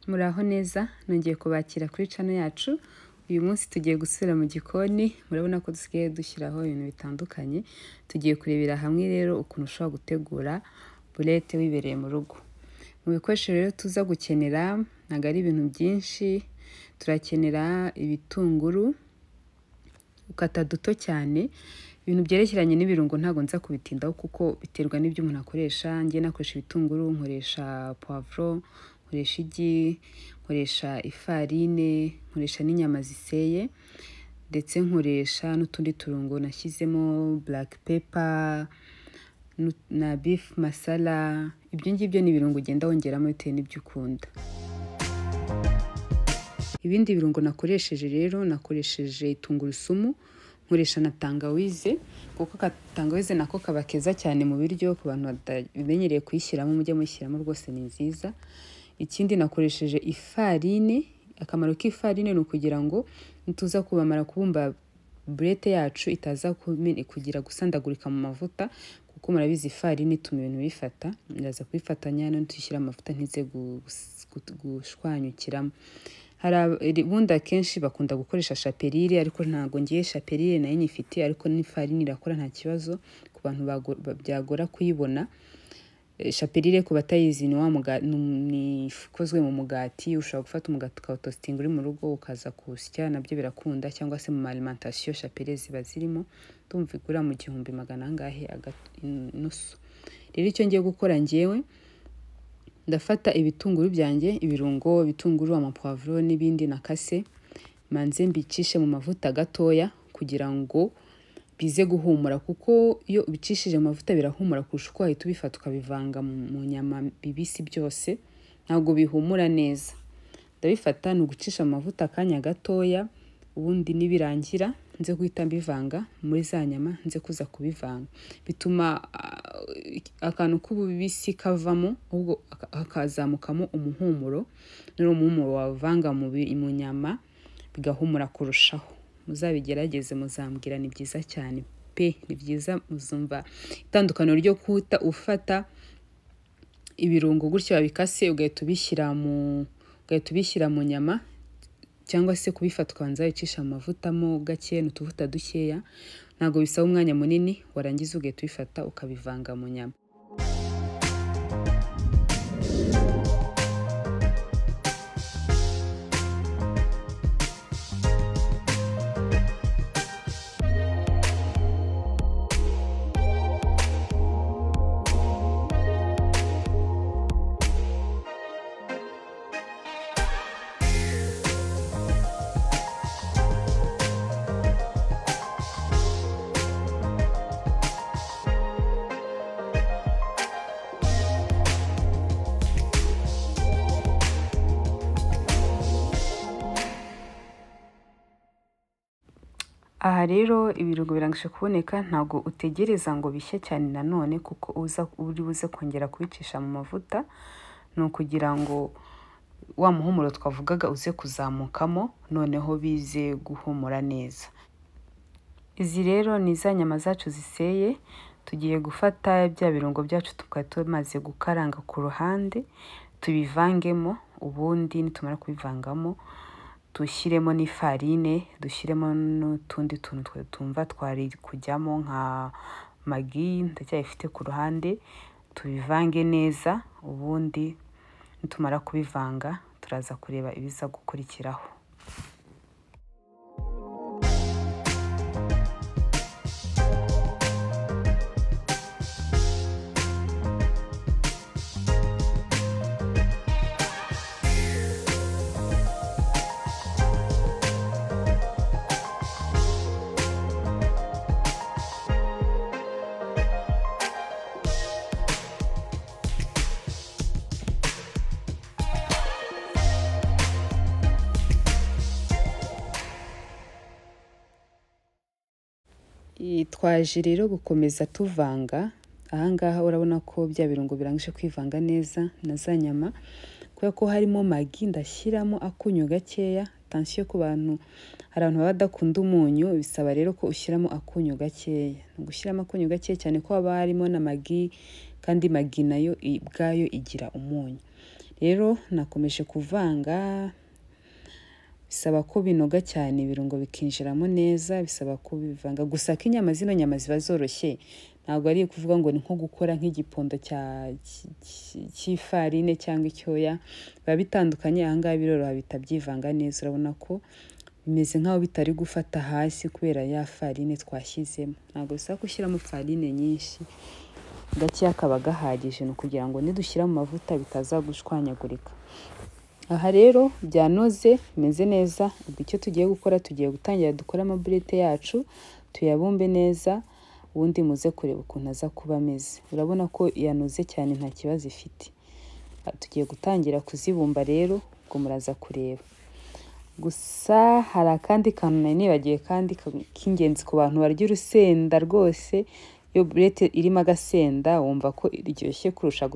Muraho neza, nongeye kubakira kuri channel yacu. Uyu munsi tugiye gusubira mu gikoni, murabona ko dusigaye dushyiraho ibintu bitandukanye. Tugiye kurebera hamwe rero ukuntu ushobora gutegura bulete wibereye mu rugo. Mu bikoresho rero tuza gukenera ntabwo ari ibintu byinshi, turakenera ibitunguru ukata duto cyane. Ibintu byerekeranye n'ibirungo ntabwo nza kubitindaho kuko biterwa n'ibyo umuntu akoresha. Njye nakoresha ibitunguru, nkoresha poivron, nkoresha igi, nkoresha ifarine, nkoresha n'inyama ziseye, ndetse nkoresha n'utundi turungo nashyizemo black pepper na beef masala. Ibyo ngibyo ni ibirungo ugenda wongeramo bitewe n'ibyo ukunda. Ibindi birungo nakoresheje rero, nakoresheje tungurusumu, nkoresha na tangawize, kuko tangawize nako kaba keza cyane mu biryo, ku bantu batabimenyereye kuyishyiramo mujye muyishyiramo rwose ni nziza. Ikindi nakoresheje ifarine. Akamaro k'ifarine ni ukugira ngo nituza kubamara kubumba burete yacu itaza kugira gusandagurika mu mavuta, kuko murabizi ifarine ituma ibintu bifata, iraza kubifatanya no tuyishyira amavuta ntize gushwanyukiramo. Hari ubundi akenshi bakunda gukoresha chapelure, ariko ntago ngiye chapelure nayo nyifite, ariko n'ifarini irakora nta kibazo ku bantu byagora kuyibona. Chapelure ku batayizi ni wa ni ikozwe mu mugati, ushobora gufata umugati ukawutostinga uri mu rugo ukaza kuwusya, nabyo birakunda, cyangwa se mu alimentation chapelure ziba zirimo. Ndumva igura mu 1000 angahe inusu. Rero icyo ngiye gukora njyewe, ndafata ibitunguru byanjye, ibirungo, ibitunguru, amapoivron n'ibindi nakase, manze mbicishe mu mavuta gatoya kugira ngo bize guhumura, kuko iyo ubicishije mu mavuta birahumura kurusha uko wahita ubifata ukabivanga mu nyama bibisi byose, ntabwo bihumura neza. Ndabifata ni ugucisha mu mavuta akanya gatoya, ubundi nibirangira nze guhita mbivanga muri za nyama, nze kuza kubivanga. Bituma akantu k'ububisi kavamo, ahubwo hakazamukamo umuhumuro, n'uwo muhumuro wavanga mu nyama bigahumura kurushaho. Muzabigerageze muzambwira, ni byiza cyane pe, ni byiza, muzumva itandukaniro ryo kuta ufata ibirungo gutyo wabikase ugahita ubishyira mu nyama, cyangwa se kubifata ukabanza wicisha mu mavuta mo gake n'utuvuta dukeya, ntabwo bisaba umwanya munini, warangiza ugahita ubifata ukabivanga mu nyama. Aha rero ibirungo birangije kuboneka, ntabwo utegereza ngo bishye cyane nanone, kuko uri buze kongera kubicisha mu mavuta, ni ukugira ngo wa muhumuro twavugaga uze kuzamukamo, noneho bize guhumura neza. Izi rero ni za nyama zacu ziseye, tugiye gufata bya birungo byacu tukaba tumaze gukaranga ku ruhande, tubivangemo, ubundi nitumara kubivangamo dushyiremo n'ifarine, dushyiremo n'utundi tuntu twumva twari kujyamo nka magi ndacyayifite ku ruhande, tubivange neza, ubundi nitumara kubivanga turaza kureba ibiza gukurikiraho. Twaje rero gukomeza tuvanga. Ahangaha urabona ko bya birungo birangije kwivanga neza na za nyama, kubera ko harimo magi ndashyiramo akunyu gakeya. Attention ku bantu, hari abantu baba badakunda umunyu, bisaba rero ko ushyiramo akunyu gakeya. Ni ugushyiramo akunyu gakeya cyane ko haba harimo na magi, kandi magi nayo ubwayo igira umunyu. Rero nakomeje kuvanga, bisaba ko binoga cyane ibirungo bikinjiramo neza, bisaba ko bivanga. Gusa ko inyama zino nyama ziba zoroshye, ntabwo ari ukuvuga ngo ni nko gukora nk'igipondo cy'ifarine cyangwa icyoya, biba bitandukanye. Aha ngaha biroroha bitabyivanga neza, urabona ko bimeze nk'aho bitari gufata hasi kubera ya farine twashyizemo. Ntabwo bisaba gushyiramo farine nyinshi, gakeya kaba gahagije, ni ukugira ngo nidushyira mu mavuta bitaza gushwanyagurika. Aha rero byanoze bimeze neza. Ubwo icyo tugiye gukora, tugiye gutangira dukore amaburete yacu, tuyabumbe neza, ubundi muze kureba ukuntu aza kuba ameze. Urabona ko yanoze cyane nta kibazo ifite. Tugiye gutangira kuzibumba rero, ubwo muraza kureba. Gusa hari akandi kantu nari nibagiwe kandi k'ingenzi ku bantu barya urusenda rwose. Iyo burete irimo agasenda wumva ko iryoshye kurusha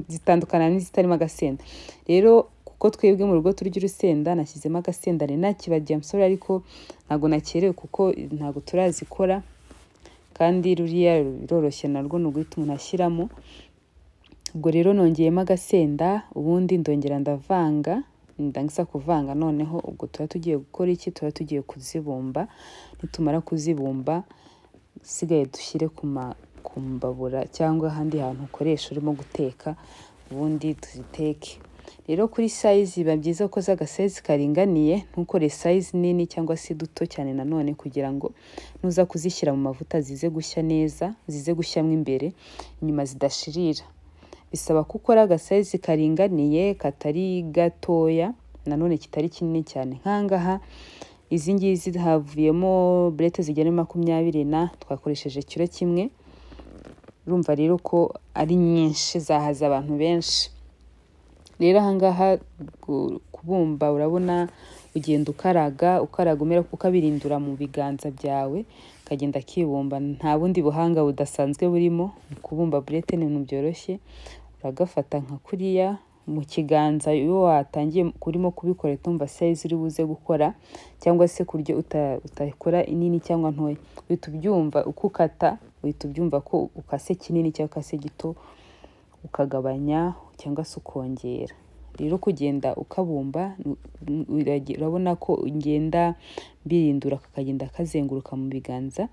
zitandukana n'izitarimo agasenda. Rero kuko twebwe mu rugo turya urusenda, nashyizemo agasenda, nari nakibagiye amusore, ariko ntabwo nakerewe kuko ntabwo turazikora, kandi ruriya ruroroshye narwo ni uguhita umuntu ashyiramo. Ubwo rero nongeyemo agasenda, ubundi ndongera ndavanga, ndangiza kuvanga noneho ubwo tuba tugiye gukora iki? Tuba tugiye kuzibumba. Nitumara kuzibumba isigaye dushyire ku mbabura cyangwa ahandi hantu ukoresha urimo guteka, ubundi tuziteke. Rero kuri size biba byiza ko ukoze agasize karinganiye, ntukore size nini cyangwa se duto cyane nanone, kugira ngo nuza kuzishyira mu mavuta zize gushya neza, zize gushyamo imbere, inyuma zidashirira. Bisaba ko ukora agasize karinganiye, katari gatoya nanone kitari kinini cyane. Nk'ahangaha izi ngizi havuyemo burete zigera muri 20 na twakoresheje kiro kimwe. Urumva rero ko ari nyinshi, zahaza abantu benshi. Rero ahangaha kubumba urabona ugenda ukaraga, ukaraga umera ukabirindura mu biganza byawe, ukagenda kibumba. Nta bundi buhanga budasanzwe burimo mu kubumba burete, ni ibintu byoroshye. Uragafata nka kuriya mu kiganza, iyo watangiye urimo kubikora utumva size uri buze gukora, cyangwa se kuryo utakora inini cyangwa ntoya, uhita ubyumva uko ukata, uhita ubyumva ko ukase kinini cyangwa ukase gito, ukagabanya cyangwa se ukongera. Rero kugenda ukabumba, urabona ko ngenda mbirindura kakagenda kazenguruka mu biganza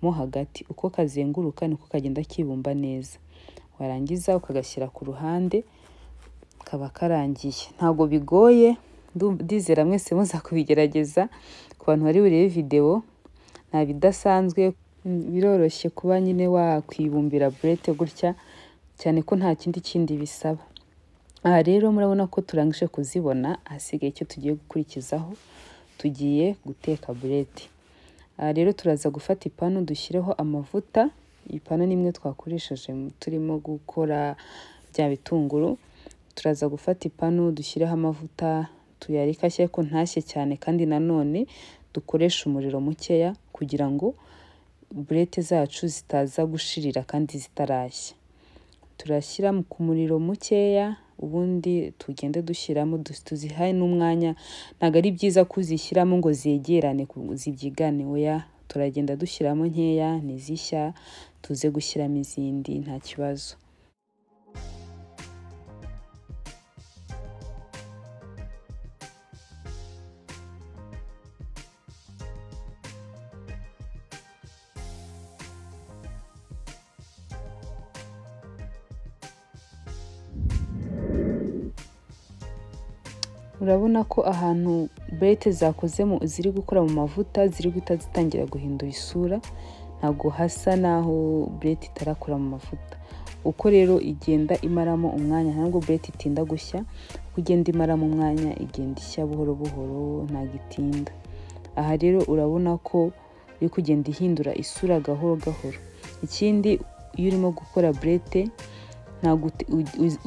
mo hagati. Uko kazenguruka niko kagenda kibumba neza. Warangiza ukagashyira ku ruhande, kaba karangiye. Ntabwo bigoye, ndizera mwese muza kubigerageza. Ku bantu bari burebe video, nta bidasanzwe, biroroshye kuba nyine wakwibumbira burete gutya, cyane ko nta kindi bisaba. Aha rero murabona ko turangije kuzibona, ahasigaye icyo tugiye gukurikizaho, tugiye guteka burete. Aha rero turaza gufata ipanu dushyireho amavuta. Ipanu ni imwe twakoresheje turimo gukora bya bitunguru. Turaza gufata ipanu dushyireho amavuta, tuyareke ashye ariko ntashye cyane, kandi nanone dukoreshe umuriro mukeya kugira ngo burete zacu zitaza gushirira kandi zitarashya. Turashyira ku muriro mukeya, ubundi tugende dushyiramo, tuzihaye n'umwanya. Ntabwo ari byiza kuzishyiramo ngo zegerane, zibyigane, oya. Turagenda dushyiramo nkeya, nizishya tuze gushyiramo izindi nta kibazo. Urabona ko ahantu burete zakozemo ziri gukora mu mavuta ziri guhita zitangira guhindura isura, ntabwo hasa naho burete itarakora mu mavuta. Uko rero igenda imaramo umwanya, ntabwo burete itinda gushya, uko igenda imaramo umwanya igenda ishya buhoro buhoro, ntabwo itinda. Aha rero urabona ko iri kugenda ihindura isura gahoro gahoro. Ikindi iyo urimo gukora burete ntabwo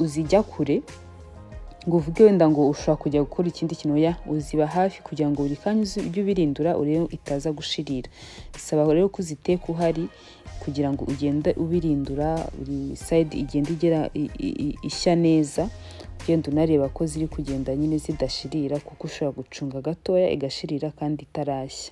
uzijya kure ngo uvuge wenda ngo ushobora kujya gukora ikindi kintu, oya, uziba hafi kugira ngo buri kanya ujye ubirindura urebe itaza gushirira. Bisaba rero ko uziteka uhari kugira ngo ugende ubirindura, buri side igenda igera ishya neza, ugenda unareba ko ziri kugenda nyine zidashirira, kuko ushobora gucunga gatoya igashirira kandi itarashya.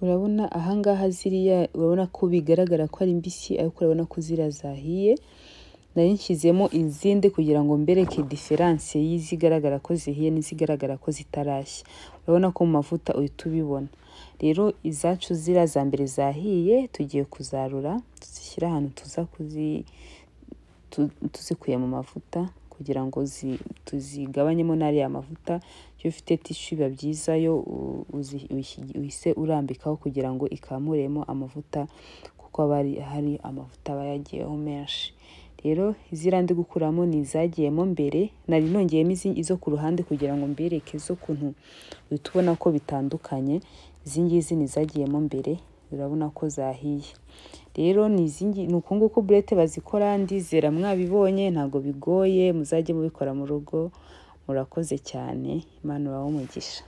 Urabona ahangaha ziriya, urabona ko bigaragara ko ari mbisi, ariko urabona ko ziriya zahiye. Nari nshyizemo izindi kugira ngo mbereke différence y'izigaragara ko zihiye n'izigaragara ko zitarashya. Urabona ko mu mavuta uhita ubibona. Rero izacu ziriya za mbere zahiye, tugiye kuzarura tuzishyire ahantu tuza tuzikuye mu mavuta kugira ngo tuzigabanyemo n'ariya mavuta. Iyo ufite tissu biba byiza yo uhise urambikaho kugira ngo ikamuremo amavuta, kuko aba hari amavuta aba yagiyeho menshi. Rero ziriya ndi gukuramo ni izagiyemo mbere, nari nongeyemo izo ku ruhande kugira ngo mbereke zo kuntu uhita ubona ko bitandukanye. Izi ngizi ni izagiyemo mbere, urabona ko zahiye. Rero ni uku nguku boulettes bazikora, ndizera mwabibonye, ntabwo bigoye, muzajye mubikora mu rugo. Murakoze cyane, Imana ibahe umugisha.